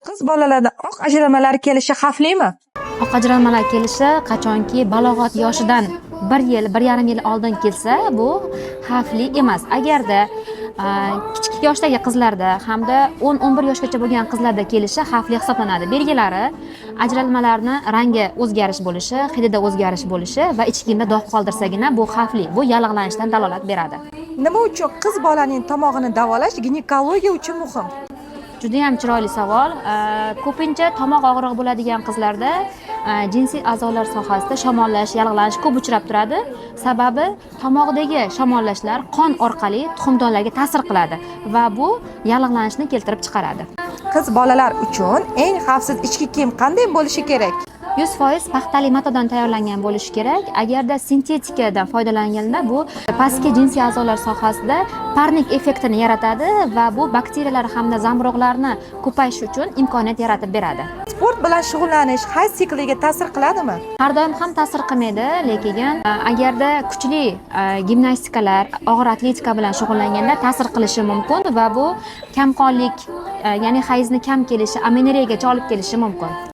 Qiz bolalarda oq ajralmalar kelishi xavflimi? Oq ajralmalar kelishi qachonki balog'at yoshidan bir yil, 1,5 yil oldin kelsa, bu xavfli emas. Agarda kichik yoshdagi qizlarda hamda 10-11 yoshgacha bo'lgan qizlarda kelishi xavfli hisoblanadi. Belgilari: ajralmalarni rangi o'zgarish bo'lishi, hidida o'zgarish bo'lishi va ichki kiyimda dog' qoldirsagina, bu xavfli, bu yallig'lanishdan dalolat beradi. Nima uchun qiz bolaning tomog'ini davolash ginekologiya uchun muhim? Judayam chiroyli savol. Ko'pincha tomoq og'rig'i bo'ladigan qizlarda jinsiy a'zolar sohasida shamollash, yallig'lanish ko'p uchrab turadi. Sababi, tomoqdagi shamollashlar qon orqali tuxumdonlarga ta'sir qiladi va bu yallig'lanishni keltirib chiqaradi. Qiz bolalar uchun eng xavfsiz ichki kiyim qanday bo'lishi kerak? 100% paxtali matodan tayyorlangan bo'lishi kerak. Agarda sintetikadan foydalanganda, bu pastki jinsiy a'zolar sohasida парник effektini yaratadi va bu bakteriyalar hamda zamburug'larni ko'payishi uchun imkoniyat yaratib beradi. Sport bilan shug'ullanish hayz sikliga ta'sir qiladimi? Har doim ham ta'sir qilmaydi, lekin agarda kuchli gimnastikalar, og'ir atletika bilan shug'ullanganda ta'sir qilishi mumkin va bu kamqonlik, ya'ni hayzni kam kelishi, amenoreyagacha olib kelishi mumkin.